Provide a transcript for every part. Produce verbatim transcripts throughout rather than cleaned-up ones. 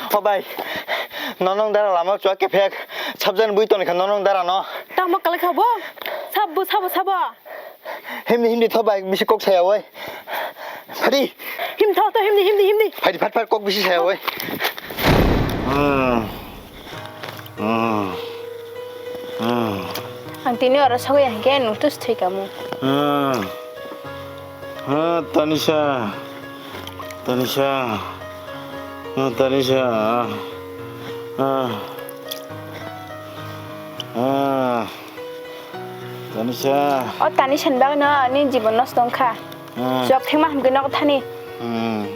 Tho bai, nonong dara lama chua kephek, sabjan bui toni kha nonong dara no. Tamo kalai kha bo? Sabo, sabo, sabo. Himni, himni tho bai, bisi kok saya oi. Phadi. Him tho, tho, himni, himni, himni. Phadi, phat, phat, kok bisi saya oi. Hmm. Hmm. Hmm. Ang tini oro sogwi hwnkhe nwng tus thwi kamu. Hmm. Ah, Tanisha. Tanisha. Ah, Tanisha. Ah. Ah. Tanisha. O Tanisha ni bagwi no ani jibon nosto wngkha. Ah. Chwk thengma hamkhe nogo thani. Hmm.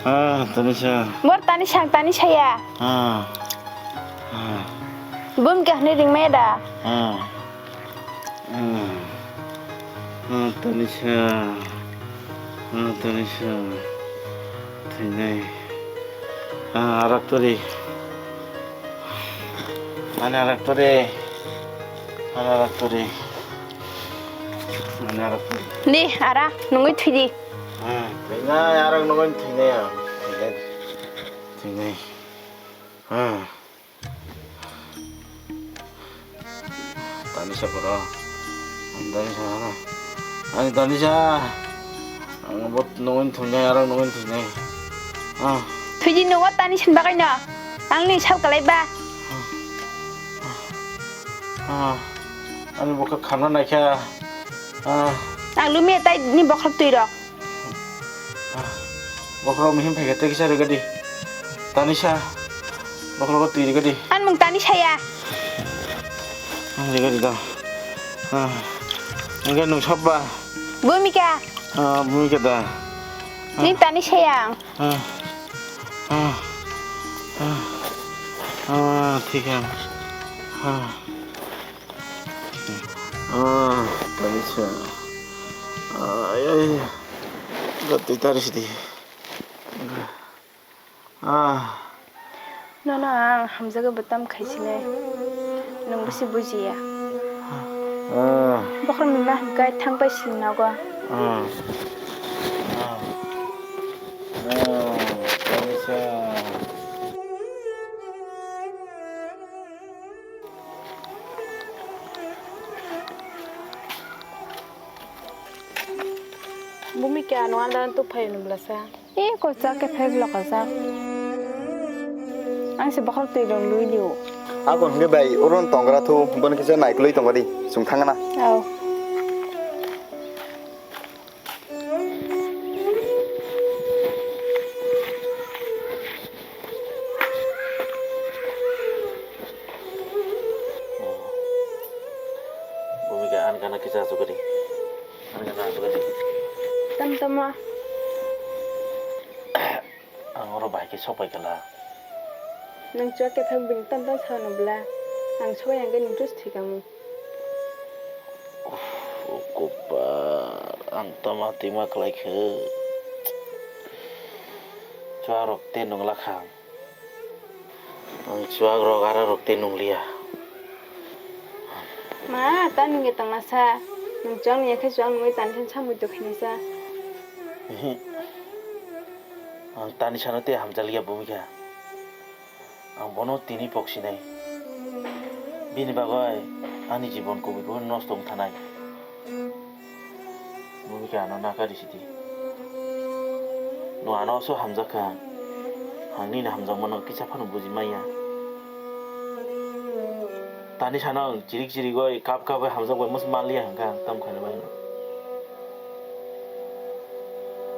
Ah, Tanisha. Bor Tanisha, Tanisha ya. Ah. Ah. Bumkha hwnwi ringmaya da? Ah. Ah. Ah, Tanisha. Ah, Tanisha. Thwinai. Ah, arak tori. Ani arak tori. Ani arak tori. Ani arak tori. Di, ara, nungwi thwidi. Ah, thwinai, arak nungwi thwinai ang. Thwinai. Thwinai. Ah. Tanisha bro. Ani Tanisha hana. Ani Tanisha. Ang bo nungin thungnai, arang nungin thungnai. Ah. Thwidi nungo Tanisha ni bagwi no. Ang ni sal kalai ba. Ah. Ani bokha khamna naikha. Ah. Ang lumi tai ni bokhok twi rok. Bokhorok mihim phaikhe tei kisa rwgadi. Tanisha. Bokhorok twi rwgadi. Ang mung Tanisha ya. Ang rwgadi da. Ah. Hwnkhe nwng sabba? Bhumika. Ah, Bhumika da. Ni Tanisha ya. Ah. Ah. Ah. Ah, thik hai. Ah. Ah, Tanisha. Ay, ay. Gati Tanisha di. Ah. Nono ang hamjagwi bo tam khaisinai. Nwng bisi bujiya. Ah. Bokhorok ni ma hwnkhe thang pai sini nogo. Ah. Ah. Ah, Tanisha. Bhumika, ano andar tu phai nubla sa. E, kochak ke phai bla kochak. Ang se bokhol twi rong lui liu. Ako hwnkhe bai, oro tongra thu, bono kisa naikolwi tongba di, chwng thangna. Au. Bhumika, ani gana kisa asukadi. Ani gana asukadi. Tam tamo. Ang oro bai khe sokpai kala. Nwng chwk kethang bini tam tam sa nubla. Ang sokya hwnkhe nwng tus thwi kamu. Uff, o kopar, ang tama tima khlai khe. Chwak rok te nungla kha. Ang chwak rok, ara rok te nungliya. Ma, ta nungya tongna sa. Nwng chwk nungya khe chwk nungwi tani khe samwi tongkhaina sa. Ehe. Ang tani sano te hamjakliya Bhumika. Ang bono tini poksinai. Bini bagwi ani jibon kubui bo nosto wng thanai. Bhumika ano nakari sidi. Nwng ano so hamjak kha. Ang nini hamjakmano kisa phano buji manya. Tani sano ang chirik chirik oi kap kap oi hamjak bai musu manliya hwnkha ang tamo khaina bai.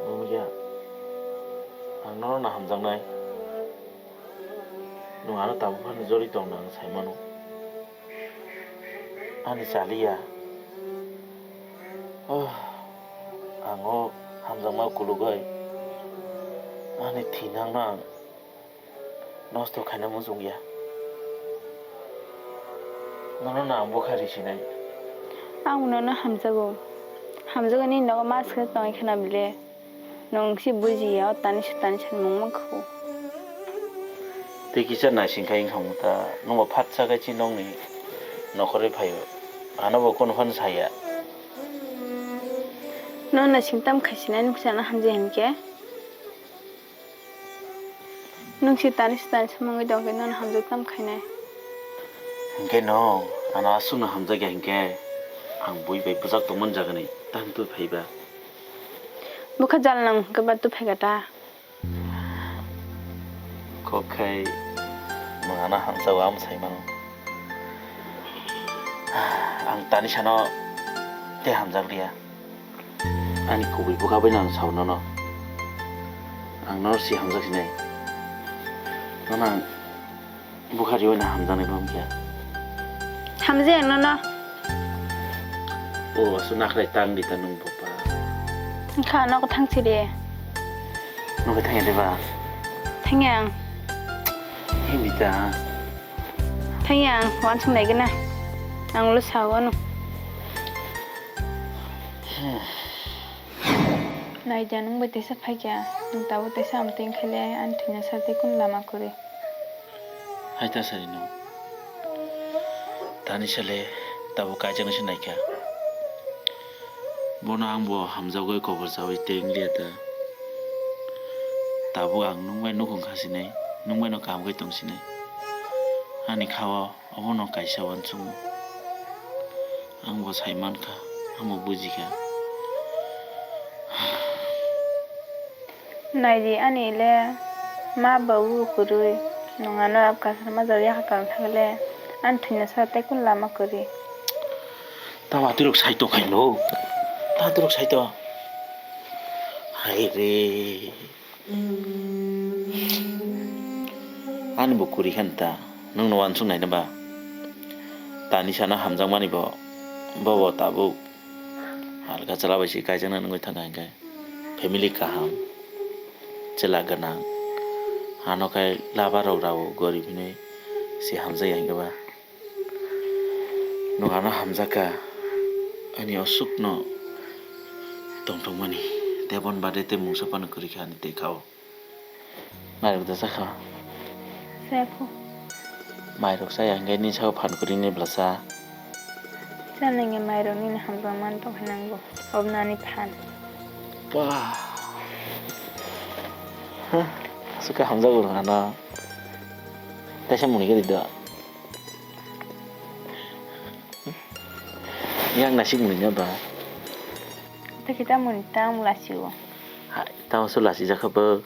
Bhumika, ang nono na hamjaknai. Nwng ano tabuk phano jorwi tongna ang sai mano. Ani chaliya. Oh, ang o hamjakma kulugwi ani thinangno ang nosto khaina muchungya. Nono no ang bwkha risinai. Ang nono hamjago. Hamjagani nogo mas khe tongwi khna bile. Nwng si bujiya, o Tanisha, Tanisha ni mung mankha. Tei kisa naising khai wngkha ta, nwng bo phatsa khe chi nokni nokhorwi phaio. Ano bo kunu phano saya. Nwng naising tam khaisinai nwng sana hamjai hinkhe. Nwng si tani si tani samungwi tongkhe nono hamjak tam khainai. Hinkhe no, ano aswkno hamjakya hinkhe, ang bui bai bwjak tongmani jagani tang twi phaiba. Bwkha jal nang hinkhe ba twi phaikha ta. Kok khai nwng ano hamjago, amo sai mano. Ang tani sano tei hamjak liya. Ani kubui bwkha bai no ang sao nono. Ang nono si hamjak sinai. Nono ang bwkha riwi no hamjaknai bo wngkha. Hamjak ang nono. O, aswk nakhrai tang di ta nwng bopa. Wngkha nogo thang sidi. Nogo thang ya de ba? Thang ya ang. Hindi ta. Thang ya ang, wansuk nai gana. Ang ulo sao ano. Naidi, nwng bai teisa phaikha, nwng tabuk teisa amtwi wngkha le, ani thwina sal tei kunu lama kwrwi. Hai ta sari no. Tani sale tabuk kaijaknai se naikha. Bono ang bo hamjagwi kobor chawi tei wngliya ta. Tabuk ang nwng bai nukhung kha sinai, nwng bai no kaham khe tong sinai. Ani kha-o. Obono kaisa uansukmung. Ang bo sai mankha, ang bo bujikha. Naidi ani le ma babu kwrwi, nwng ano kaisa ma jagwi yakha kal thangwi le, ani thwina sal tei kunu lama kwrwi. Tamo atirok sai tong khai no? Tamo atirok sai tong? Hai re. Ani bo kwrwi khan ta, nwng no uansuk nai na ba? Tani sana hamjakmani bo, bo bo tabuk halka chwla bai se kaijakna nungwi thangkha hinkhe family kaham, chwla gwnang, ano khai laba rok rao gorib hinwi se hamjakya hinkhe ba. Nwng ano hamjakha, ani aswkno tongthokmani, tei aboni baade tei mungsa phano kwrwi kha ani tei kha-o. Mairok da chakha? Chakho. Mairok chaya hinkhe nini saka phan kwrwi ni bwla cha? Cha nangya mairok nini hamjakmani tongkha nango, obo nani phan. Ba. Ha, aswk khe hamjago rwng ano. Teisa muni khe di do. Yang nasik muni no ba. Tei kita muni tang lasi o. Hai, tamo so lasi jakha bo.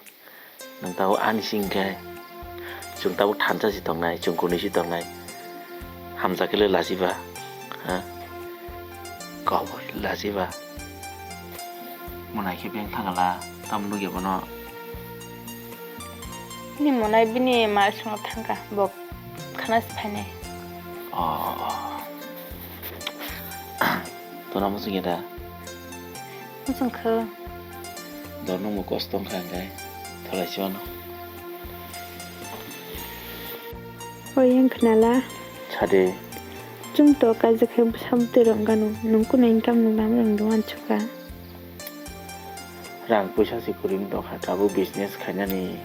Nang tamo ani sing khe. Chwng tamo thansa si tongnai, chwng kunui si tongnai. Hamjakhe le lasi ba. Ha? Kok lasi ba. Monai khe beng thangala, tamo nugya bono. Bini monai bini mal songno thangkha, bo khana se phainai. Oh. Tona muchungya da? Muchungkha. Dorno mo kosto wngkha hwnkhe, tholai se wano. O yang khnala. Sade. Chwng to kaijak khe bwsa bwtwi rok gano, nwng kunu income ni lamrok ni wansukha. Rang puisa se kwrwi wng tongkha, tabuk business khainani.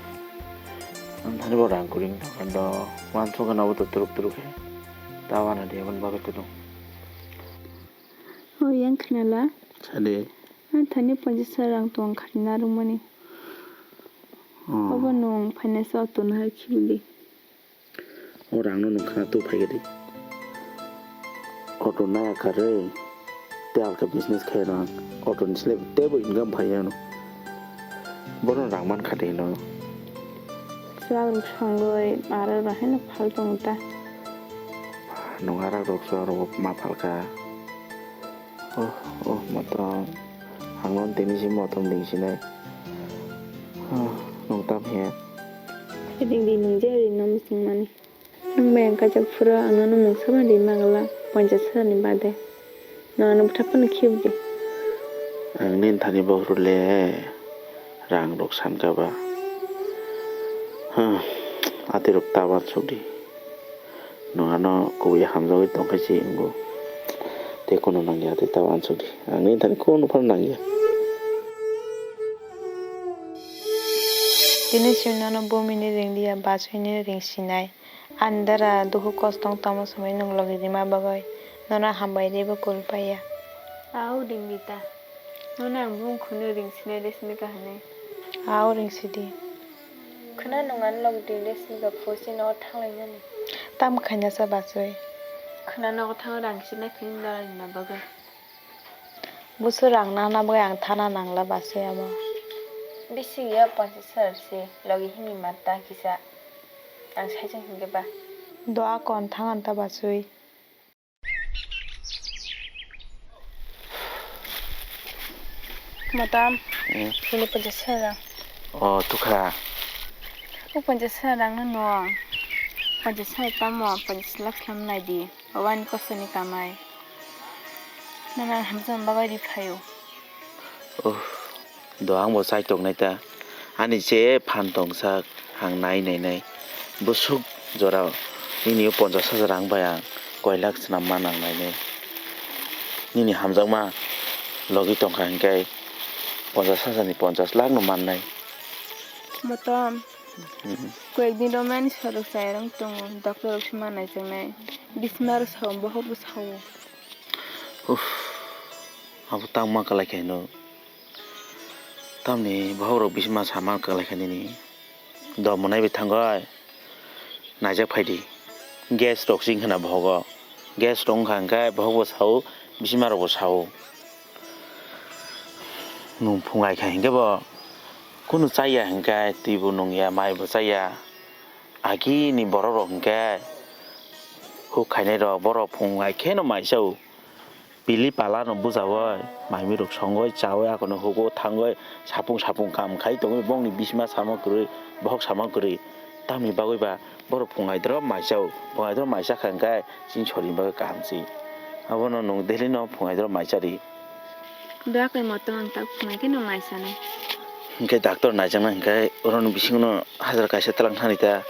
Ang thani bo rang kwrwi wng tongkha do, wansukgwi no bo to twrwk twrwk khe. Ta wana di aboni bagwi to dong. O yang khnala. Sade. Ang thani ponchash hajar rang tong kharina rwmani. Oh. Obo nwng finance o auto no hai khibi di. O rangno nwng khna tu phai di. Auto naya kha re, te alka business khai rang. Auto ni slep tebo income phai ano. Bono rang man kha de no. Swrang rok songwi aro rang haino phal tong ta. Nwng arak rok swrang rok ma phal kha. Oh, oh, matwrwng. Ang no tini si motom ding sinai. Oh, nwng tam he. Ring di nwng je ring no msing mani. Nwng bai ang kaijak phuru ang nono mungsa ma ri magala ponchash hajar ni bade. Nwng ano bwtha phano khibidi. Ang nini thani bohrok le rang rok sankha ba. Huh, ati rok ta uansuk di. Nwng ano kubui hamjagwi tongkhe se wngo. Tei kunu nangya tei ta uansuk di. Ang nini thani kunu phano nangya. Tini chwng nono bumini ring liya, bachwini ring sinai. Ani dara dukhu kosto wng tongma samwi nwng logi rima bagwi nono hambai teibo kwrwi paiya. Au ring di ta. Nono ang bumung khwno ring sinai de sini kaha hinwi. Au ring sidi. Khwna nwng ani logi dui days ni ga phusi nogo thanglainani. Tamo khaina sa bachwi? Khwna nogo thang rang kisa naiphai nini dara nini bagwi. Busu rang nana bagwi ang thana nangla bachwi amo. Bisi ya ponchas hajar se logi hini mata kisa. Ang saichung hinkhe ba. Doa kon thang anta bachwi. Matam. Hmm. Hini ponchas hajar. O, tukha. O ponchas hajar rang no no. Ponchas hajar tamo, ponchas lakh slam nai di. Obo ani kosto ni kamai. Nana hamjam bagwi ri phaio. Uff, do ang bo chai tok nai ta. Ani je phan tong sak ang nai nai nai. Busuk jora nini o ponchas hajar rang bai ang koi lakh swnam man ang nai nai. Nini hamjakma logi tongkha hinkhe ponchas hajar ni ponchas lakh no man nai. Motom. Hmm. Koyek din romani sorok chai rang tongo, doctor rok se ma nai chang nai. Bisma rok sao, bohok bo sao. Uff, abo tangma kalai khaino. Tamni bohok rok bisma sama kalai kha nini. Dom monai bai thangoi. Naijak phaidi. Gas rok sing khna bohogo. Gas rok wngkha hinkhe bohok bo sao, bisma rok bo sao. Nwng phungai kha hinkhe bo kunu chaya hinkhe twi bo nungya, mai bo chaya. Agini borok rok hinkhe huk khainai rok, borok phungai kheno mai sao. Pili pala no bujawoi, mai mui rok songoi, chawoi, akono hugo thangoi, sapung sapung kam khai tongoi, bongni bisma sama kwrwi, bohok sama kwrwi. Tamni bagwi ba borok phungai doro mai chao, phungai doro mai chakha hinkhe chini sori bagwi kaham se. Abono nwng daily no phungai doro mai chari. Doa khe motom ang tak phungai khe no mai chanai. Hinkhe doctor naijakna hinkhe oro ni bisingo hajar kaisa twlang thani ta.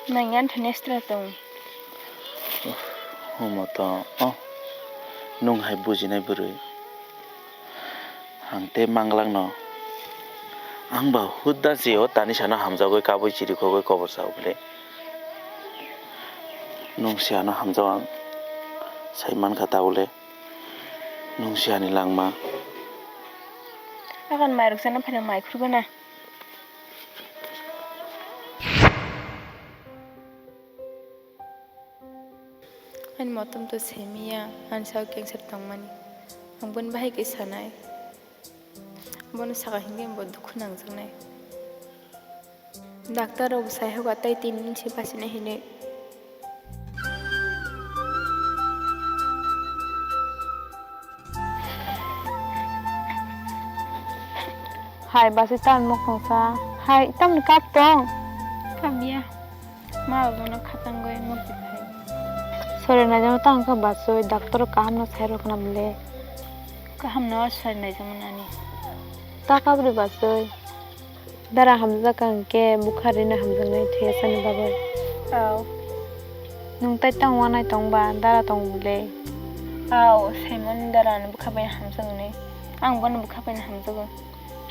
Nang yan thani extra tong. Omo to, oh, nwng hai bujinai bwrwi. Ang tei manglak no. Ang ba huda je o tani sano hamjagwi kabui chirikhogwi kobor sao bwle. Nwng se ano hamjao ang. Sai mankha ta bwle. Nwng se ani langma. Akan mairok sana phano mai khurgana. Ani motom to semiya, ani sao cancer tongmani. Ang boni bahai khe sanai. Bono saka hinkhe bo dukhu nangjaknai. Doctor rok bo sai hoka tei tin din se bachina hinwi. Hai, basi tan mokong sa. Hai, tamni kap tong? Kap ya. Ma bono khatang goi mok dikhai. Sori naijama tang kha basoi, doctor kaham no sai rok na bole. Kaham no sori naijama nani. Ta kap ri basoi. Dara hamjak ang khe bwkha rina hamjaknai thwi asani bagwi. Aw. Nwng tai tang wanai tong ba dara tong bole. Aw, Simon dara ni bwkha bai hamjaknai. Ang bono bwkha bai hamjago.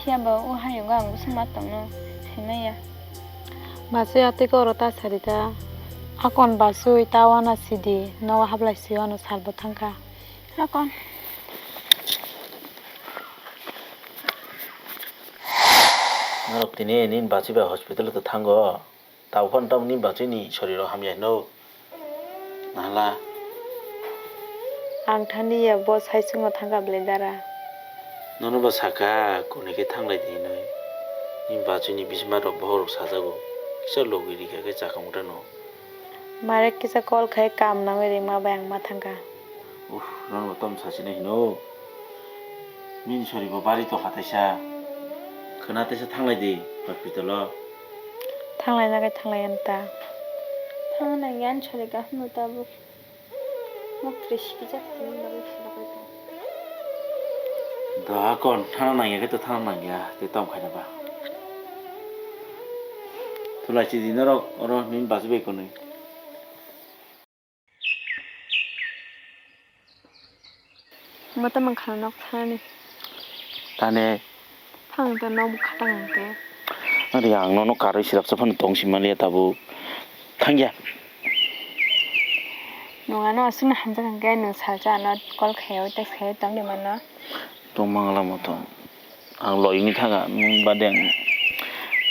Phiya ba o hayungo ang bwswk ma tongno sai maya. Basui atwiko oro ta sari ta. Akon basui ta wana sidi nogo hablai sio ano salbo thangkha. Akon. Norok tini nini bachwi bai hospital o thango. Tabuk phano tamni bachwi ni soriro hamya hino. Nahala. Ang thani ya bo saichung no thangkha belai dara. Nono ba saka kuni khe thanglai di hinwi. Ni bachwi ni bisma rok bohok rok sajago. Kisa logi rikha khe chakang uta no. Mare kisa call khai kam nangwi ringma bai ang ma thangkha. Uff, nono ba tom sachina hino. Nini sori bo bari tongkha taisa. Khwna taisa thanglai di hospital o. Thanglai na khe thanglai ani ta. Thang nang yan sori kaham no tabuk. Mok tris kisa khwlwng bagwi sila kai ta. Da kon thang nang ya khe to thang nang ya te tom khaina ba. Thulai chi di norok oro nini bachwi bai kwnwi. Mata mang khana nok thani. Tane. Phang ta nok khatang te. Ari ang nono karwi silak sa phano tong si maliya tabuk. Thangya. Nung ano aswkno hamjak hwnkhe nung salsa ano call khaio, text khaio tongdi mano. Tong mangla motom. Ang logicni thanga, nwng bade ang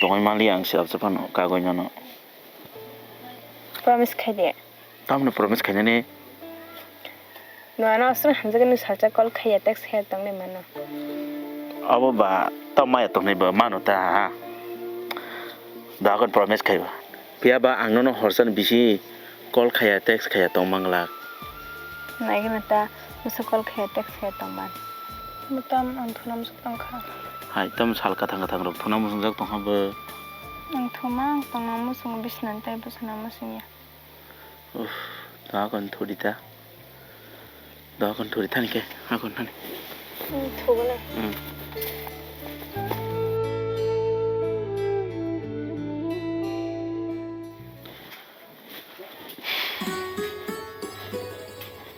Tongwi mali ang sirapsa phano kagwi nono. Promise khai de. Tamno promise khainani? Nwano aswk hamjakgwi nwng salsa call khaiya, text khaiya tongwi mano. Abo ba tamo maya tongnai ba mano ta. Dagon promise khaiba. Phiya ba ang nono horsani bisi call khaiya, text khaiya tong manglak. Naigwino ta, bwswk call khaiya, text khaiya tong man. Mwtam ang thuna musuk tong kha. Hai, tamo sal kathang kathang rok thuna musungjak tong kha bo. Ang thuma, ang tongna musungo, bisnani tei bwsana musungya. Uff, dohakon thudi ta. Dohakon thudi thani khe, hakon thani. Hmm, thugo na. Hmm.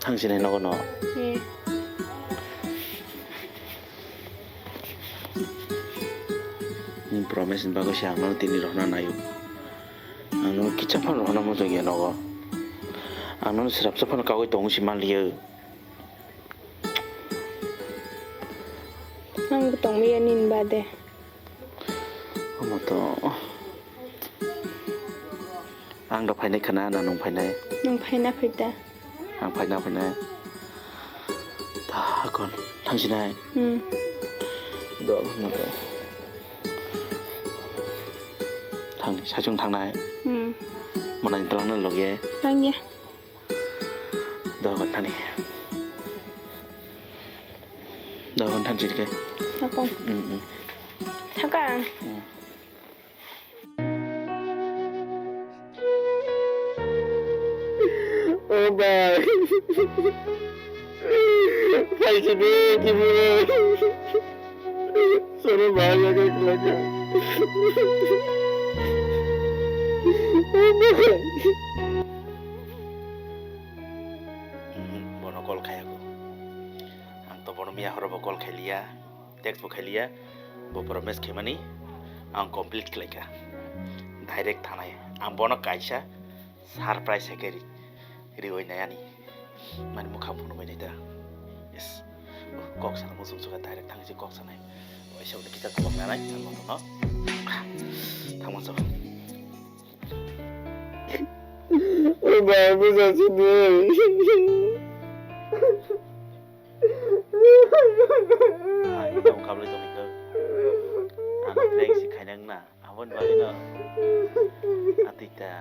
Thangsinai nogo no. Eh. Ni promise ni bagwi se ang no tini rohna naio. Ang no kisa phano rohna muchung ya nogo. Ang no srapsa phano kagwi tongo si manliya. Ang bo tongmaya nini bade. Omo to. Ang do phainai khana na nwng phainai? Nwng phaina phaita. Ang phaina phainai. Ta kon thangsinai. Hmm. Do no. Thang sachung thangnai. Hmm. Mana ni tlang na loge. Tangya. Dogon thani. Dogon than chirke. Apa? Mm, mm. Thaka. Mm. Oh, bye. Phaisidi, kibu. Solo bahai ya, khlaka. Bono call khaiyago. Ang to bono miya horo bo call khailiya, text bo khailiya. Bo promise khaimani ang complete khlaikha. Direct thanai. Ang bono kaisa surprise hai khe ri-, riwi nai ani. Mani mukhang phunugwi nai ta. Yes. Kok sana muchung chukha direct thangwi kok sanai. Waisa udah kita tolok nanai, ang bono. Thangma chok. Bye, bye, bye. Ai, tamo kabli tongni khe. Ano prank si khainang na. Aboni bagwi no. Atita.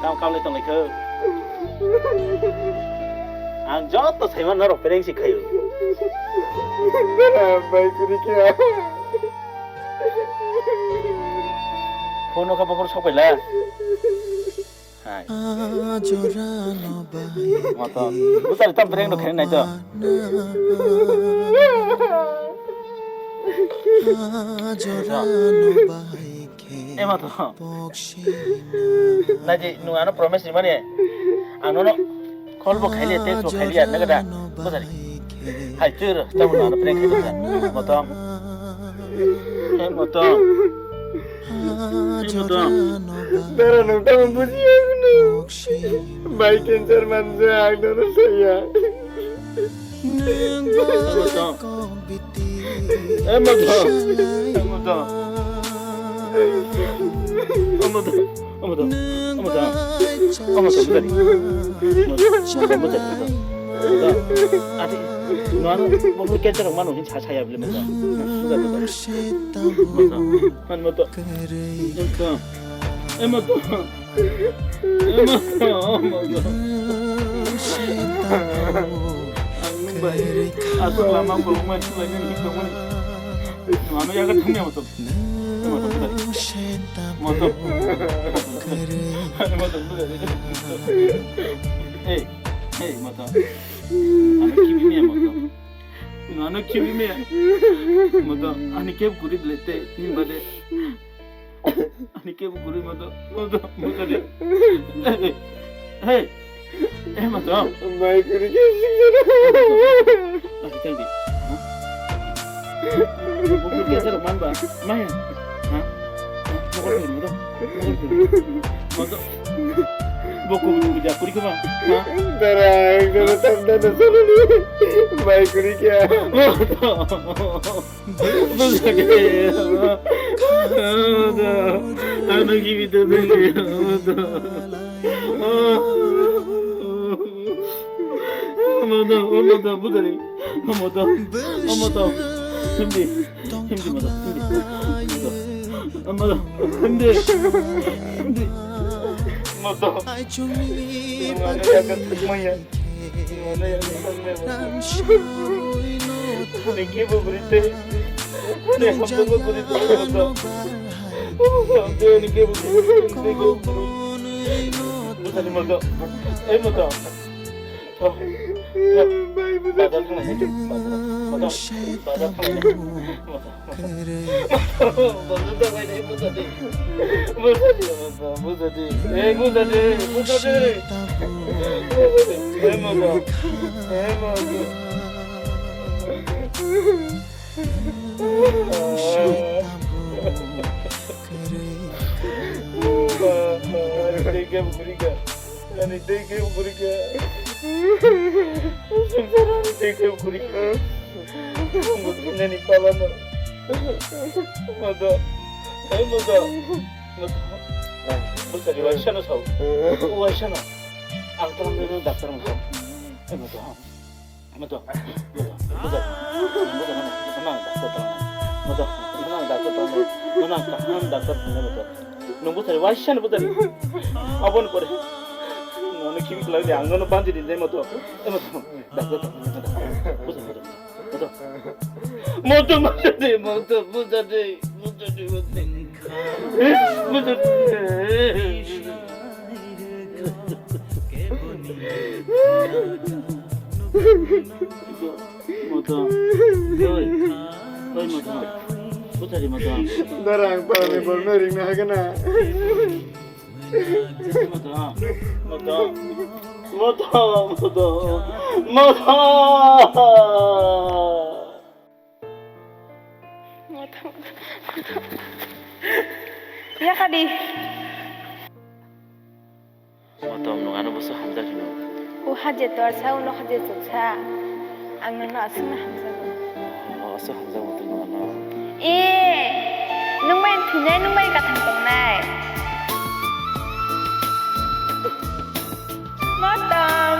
Tamo kabli tongni khe. Ang joto saiman norok prank si khayo. Bye, kuri khe. Phone no kha bokhor sok paila. Hai. Moto. Bwsari tam breng rok khaina nai to. Ema to. Naidi, nwng ano promise rimani. Ang nono call bo khailiya, text bo khailiya, nagada. Bwsari. Hai, twi rw, tabuk no ano prank khai tongkha. Motom. He, motom. He, motom. Dara, nwng tamo bujiya hwno. Bai cancer manjak, ang nono saya. He, motom. He, motom. He, motom. He, motom. Omo to, omo to, omo to, bwtari. Omo to, bwtari, omo to. Ati, no ano, bo bwtari kecharok mano hin sa saya bile mo. Bwtari, bwtari. Omo to. Omo to. Omo to. Omo to, omo to. Ang nung bai, aswk lama kolokma thulainani hin tongmani. Ano yaga thangya mo to. Motom, motom. Motom. Hey, hey, motom. Ano kibi me motom. Ano kibi me. Motom. Ani keb kuri dile te. Ni bade. Ani kebo guri moto, moto, moto de. Hey, hey, hey, moto. Mai guri ke sing jana. Ani tadi. Moto ke sero man ba, maya. Ha? Moto, moto. Moto. Boko buja kuri kema. Ha? Dara, dara, tanda na solo ni. Bai kuri kya? Ano gibi de beli. Moto, moto, butari. Moto, moto. Hindi. Hindi, moto. Hindi. Moto. Hindi. Hindi. Moto. Moto. Niki bubri te. Kone hambo bubri te. Niki bubri te. Butari moto. Eh, moto. Bazar thanglainai, bazar, bazar, bazar thanglainai. Bazar thanglainai, bujadi. Bujadi, bujadi. Eh, bujadi, bujadi. Eh, moto. Eh, moto. Thank you. Ani tei khe ukurika. Sumsar ani tei khe ukurika. Nani palano. Moto. Ai moto. Moto. Bwsari waisano sao. Waisano. Ang tamo nini daktar mungsa. Ai moto. Moto, moto, moto, moto, nang daktor tong nai. Moto, nang daktor tong nai. Nang kaham daktor tong nai, moto. Nung bwthari, waisa ni bwthari. Aboni pore. Nono kimi kwlai de, ang nono banti din de, moto. Eh, moto, daktor tong nai, moto. Moto, moto, moto. Moto, moto de, moto, moto de, moto de, moto de. Moto de. Moto. Oi. Oi, moto. Bwthari moto. Darang parani borno ringna hagana. Moto. Moto. Moto. Moto. Moto. Yakadi. Motom, nwng ano bwswk hamjak hino? O haje torsa, ulo haje chuksa. Ang nono aswkno hamjago. O, aswk hamjak motom nwng ano? E, nwng bai thwinai, nwng bai kathang tongnai. Motom.